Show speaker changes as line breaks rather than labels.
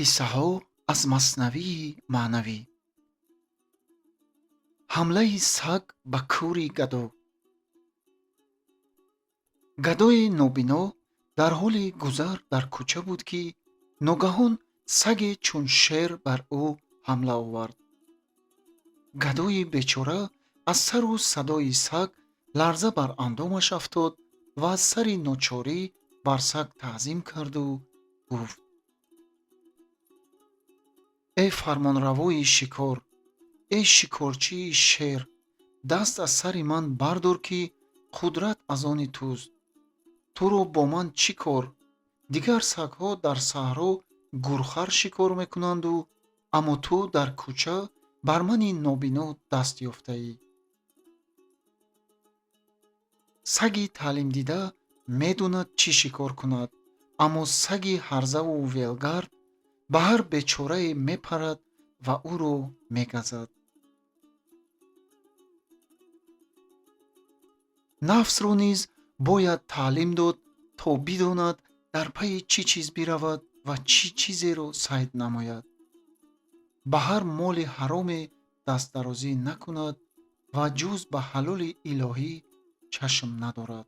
Қиссаҳо аз Маснавии маънавӣ. Ҳамлаи саг ба кӯри гадо. Гадои нобино дар ҳоли гузар дар кӯча буд, ки ногаҳон саге чун шер бар ӯ ҳамла овард. Гадои бечора аз сару садои саг ларза бар андомаш афтод ва аз сари ночорӣ бар саг таъзим карду гуфт: «Эй фармонравои шикор, эй шикорчии шер, даст аз сари ман бардор, ки қудрат аз они туст. Туро бо ман чӣ кор? Дигар сагҳо дар саҳро гурхар шикор мекунанду, аммо ту дар кӯча бар мани нобино даст ёфтаӣ». Саги таълимдида медонад, чӣ шикор кунад, аммо саги ҳарзаву велгард ба ҳар бечорае мепарад ва ӯро мегазад. Нафсро низ бояд таълим дод, то бидонад, дар пайи чӣ чиз биравад ва чӣ чизеро сайд намояд, ба ҳар моли ҳароме дастдарозӣ накунад ва ҷуз ба ҳалоли илоҳӣ чашм надорад.